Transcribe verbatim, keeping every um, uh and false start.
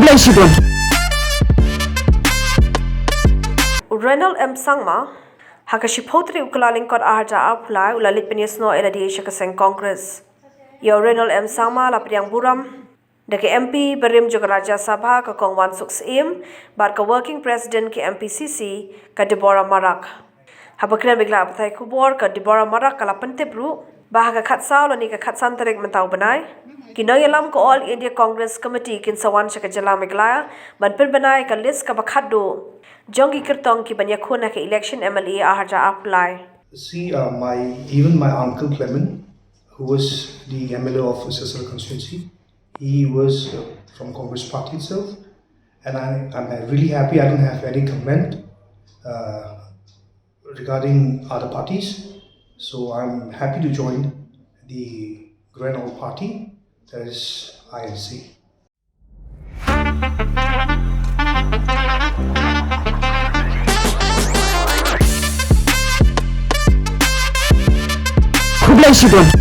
Khublei shibun. U Reynold M Sangma, ha ka shiphew tarik u Kyllalyngkot arhajar arphew lai, u la leit pynïasnoh ïa lade sha ka seng Congress. Ïa u Reynold M Sangma la pdiang burom da ka M P barim jong ka Rajya Sabha, ka Kong Wansuk Syiem, bad ka Working President ka M P C C, ka Deborah Marak. Haba kren bad ki lad pathai khubor, ka Deborah Marak ka la pyntip ruh ba ha ka khatsaw lane ka khatsan tarik mynta u bnai, ki nongïalam ka All India Congress Committee kin sa wan sha ka jylla Meghalaya ban pynbna ïa ka list kaba khatduh jong ki kyrtong kiban ïakhun ha ka election M L A arhajar arphew lai. See, uh, my, even my uncle Clement, who was the M L A of Sesela constituency, he was, uh, from Congress party itself, and I, I'm really happy. I don't have any comment, uh, regarding other parties, so I'm happy to join the grand old party, that is I N C. Khublei shibun.